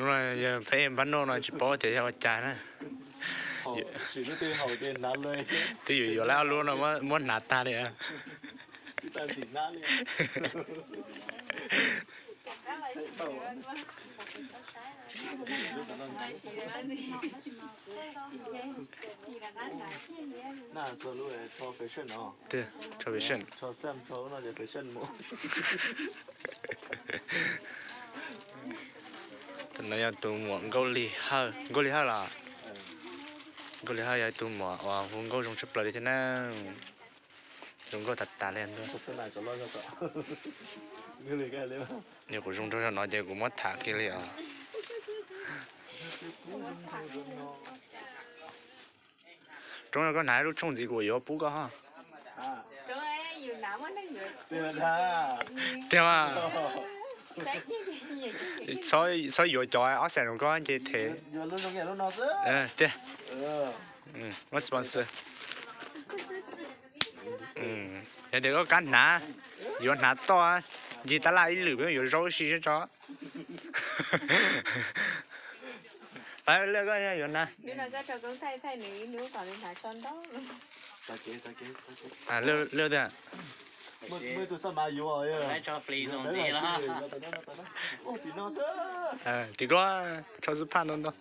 Hnub no yog peb npab noj no tsis paub tias yog ua cas na. Twb yuav yuav lawm ob lub no muab hnav tag li. Fashion. No yog tus muam Nkauj Lis Hawj, Nkauj Lis Hawj los? Nkauj Lis Hawj yog tus muam uas hu nkauj zoo tshaj plaws li thiab na. Zoo nkauj tas tas li ntua. Yog kuv zoo nraug no ces kuv muab tham kiag li os. Roob, koj hnav ib lub tshooj ntxiv kuv yuav pub koj ho. Tiag mas. Txhob yuav cov ob xees rau koj ces them. Tiag. Muab sponsor. Yog tias koj kam hnav, yuav hnav toj, ncig tab laj ib lwm peb yuav zaub ib si tso. Pab lawm koj yuav hnav. Lawm tiag. Tim koj tso xub phaj ntau ntau.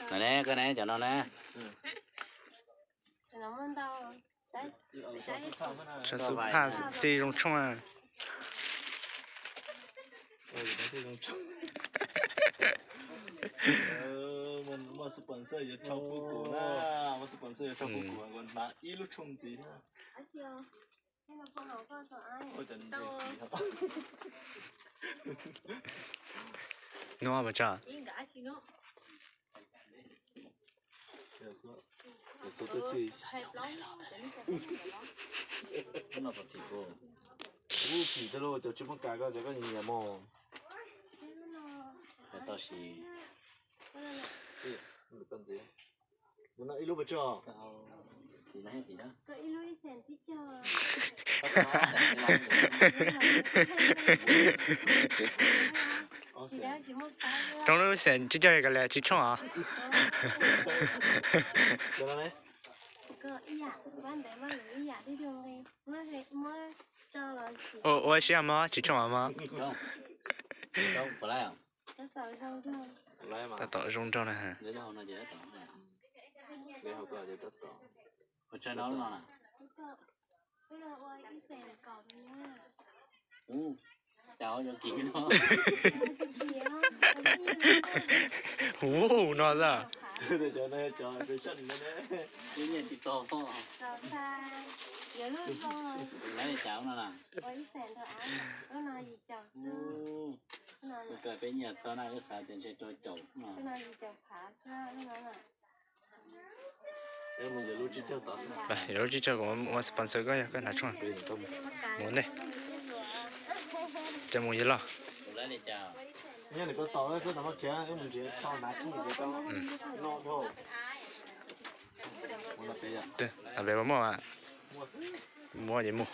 Koj ne, cov no ne. Tso xub phaj tij zoo tshooj. Muaj sponsor yuav tso pub kuv na, muaj sponsor yuav tso pub kuv, kuv hnav ib lub tshooj ntxiv. Nuav pas tso. Ub, phim tej lub cov tsis muaj kas koj cov koj nyiam mog. Tam sis no ib lub pas tso. Roob, lub xeem tsib caug yog kav liam tsis tshooj os. Ua siab mog, tsis tshooj os mog. Tab tom zoo nraug na. Huv no xwb. Peb nyiam txog na, wb xav tias ntshe rau caum no. Yuav lub tsib caug kuv ua sponsor koj, yog koj hnav tshooj mus ntej. Ces mus yog loj. Peb muaj, muaj ces mus.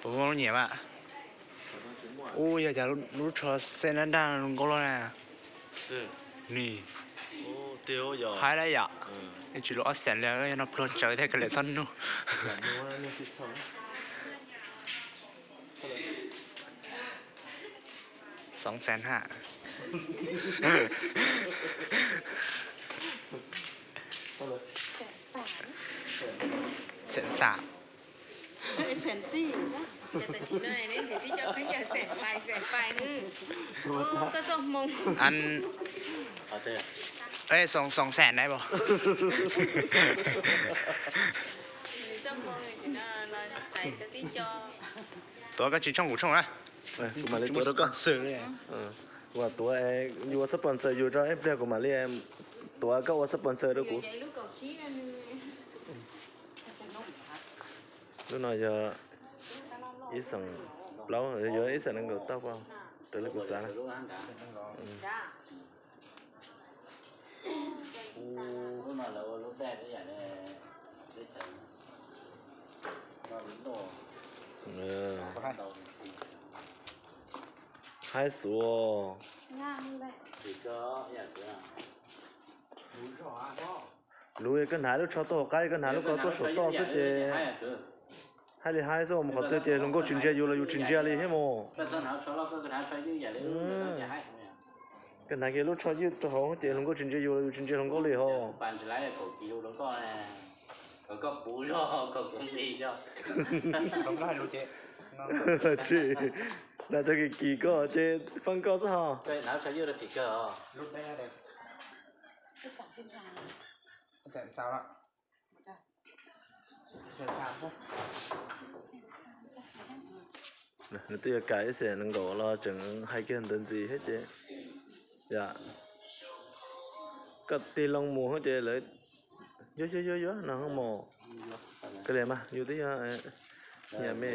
Puas muaj lub nyiam mas? Ub, yog cas lub tsho xej daj daj zoo nkauj loj na. Ni, haib lawm yom. Tsis lub ob xees li, yog no pluag tsawv thiab kav liam txhob nug. Xoov xees ha. Xees xam. Xoov xees na pom. Tuav koj tsis tshooj kuv tshooj na. Kuv mam li tuav rau koj. Kuv mam tuav, yus ua sponsor yus tso ib pliag kuv mam li tuav koj ua sponsor rau kuv. Lub no yog ib xeem plaub, yog ib xeem nees nkaum tauj, raws li kuv xav na. Haib xwb. Luv koj hnav lub tsho tuaj hauv qab, koj hnav lub ko tuaj saum toj xwb ces haib li haib xwb, mus qhov twg ces hluas nkauj tsis ntsia yus los yus tsis ntsia li thiab mus. Koj hnav kiag lub tsho ywj rau hauv ces hluas nkauj tsis ntsia yus los yus tsis ntsia hluas nkauj li hos. Tsis, hnav tsho kis kis koj ces faj koj xwb hos. Nws twb yuav kam ib xeem nees nkaum los tseem hais kiag ntawd ntxiv thiab ces, yog koj tig loo mus ces lawv yuav yuav yuav yuav no mus. Koj li mas yus twb yog niam me.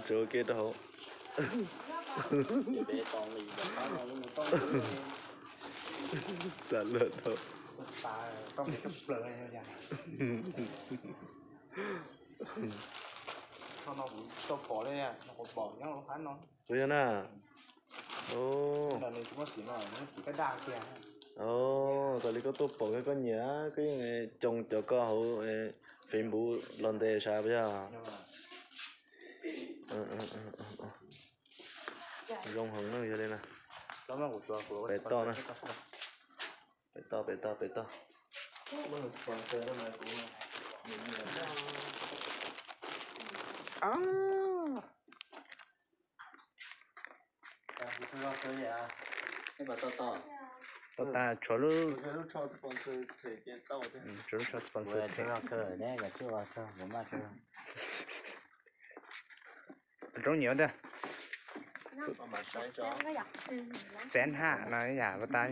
Tsuav ke rau hauv. Xav luag tau. Ua yog na. Tau li koj tuaj pom koj nyiam, koj yeej coo cov koj hauv Facebook los ntes sav puas yog? Zoo heev na, yog li na. Pem toj na. Pem toj, pem toj, pem toj. Tau tas tshuav lub, tshuav lub tsho sponsor them. Roob nyiam ntag. Xeev haj no yam ua tas.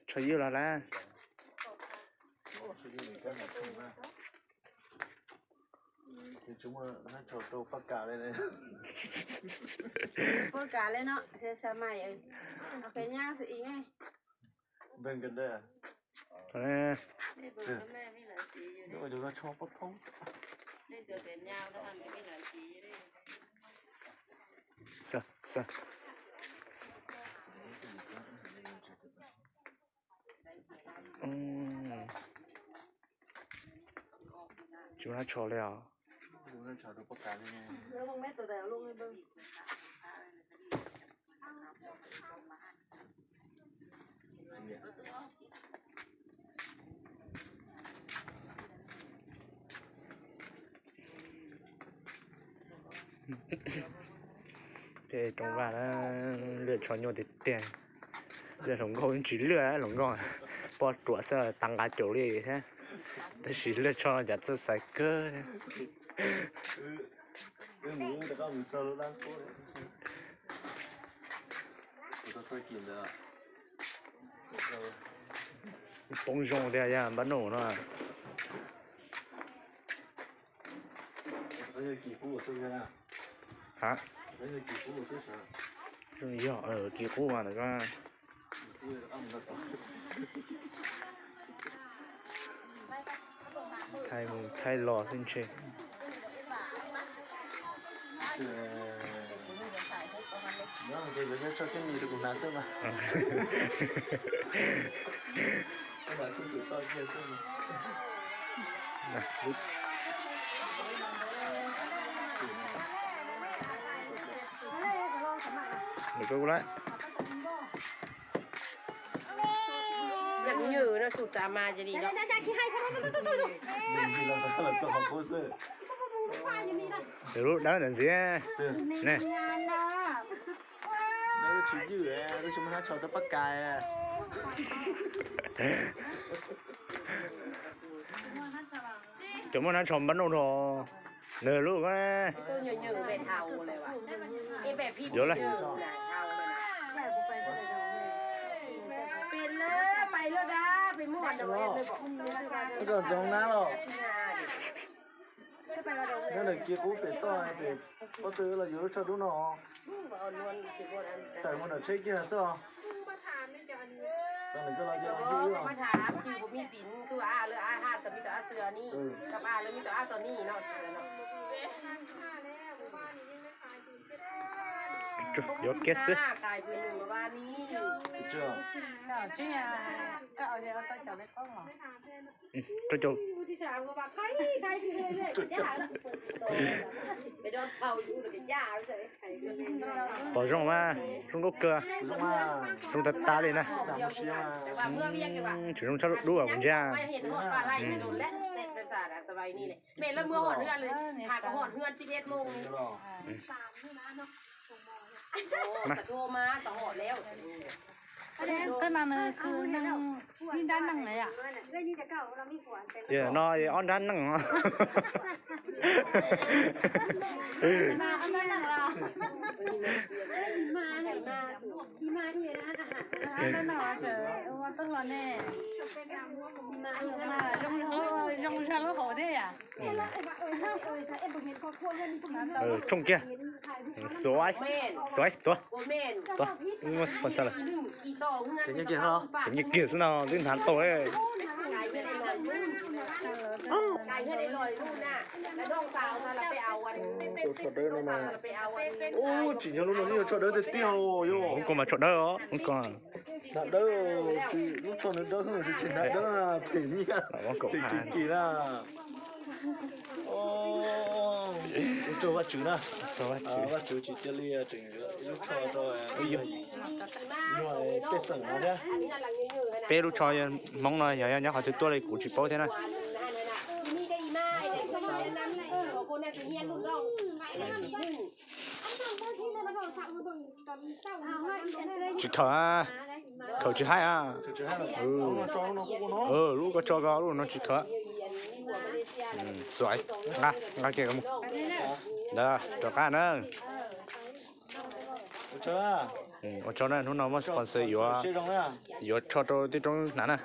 Tsho ywj los lawm. Poj kav li no, xav mas, ok, nyab xwb ib me. Tsis muaj dab tsi li os. Peb rooj vag na, lwaj tsho nyuaj tiag tiag. Lwaj hluas nkauj tsis lwaj hluas nkauj, poj ruam xwb tag nqa caum li thiab. Tab sis lwaj tsho no cas txawj xaiv kawg. Poob zoo tiag yog npab noj no. Ha, yog kis qub mas ntawd ko. Thaij mus thaij los xwb ntshe. Rau lawm. Yam nyuj no tus txav mas ces li no. Lub dawb ntawm ntxiv ne. Tsis ywj, tsis muaj hnab tsho tau pab kais. Cov muaj hnab tsho npab noj rau nws lub. Yuav lawm. Ntxeev nab los. Nyob ntawm kiag qub pem toj pem pob tw los yuav lub tsho dub no. Tawm mus nram tsheb kiag xwb os. Yuav kiag xwb. Rau caum. Pom zoo mas zoo nkauj kawg. Zoo tas tas li na. Tseem zoo tshaj lub dub kuv ntsia. Tej no nws kwv neeg ib nrab neeg na yom. Yog no ob nrab neeg. Zoo zog lub hauv thiab yom. Tshooj kiag. Xuav, xuav tuav. Muaj sponsor lawm. Ces nyiaj kiag xwb no twb hnav tau. Ub, tsim nyog lub no yog tsho dawb tiag tiag os. Lub ko mas tsho dawb os, lub ko. Hnav dawb, lub tsho nws dawb tsis hnav dawb, them nyiaj, them kim kim na. Ua tsaug Vajtswv na, Vajtswv tsis cia li tseem lub tsho rau nyuag pej xeem no thiab. Peb lub tsho Hmoob no yog nyob qhov twg tuaj li kuv tsis paub thiab na. Tsis khawm, khawm tsis haib. Lub ko tso ko lub no tsis khawm. Xuav, nqa, nqa kiag mus. Ntawd rov qab na. Ua tsaug na, hnub no muaj sponsor yuav, yuav tsho rau tib roob hnav na.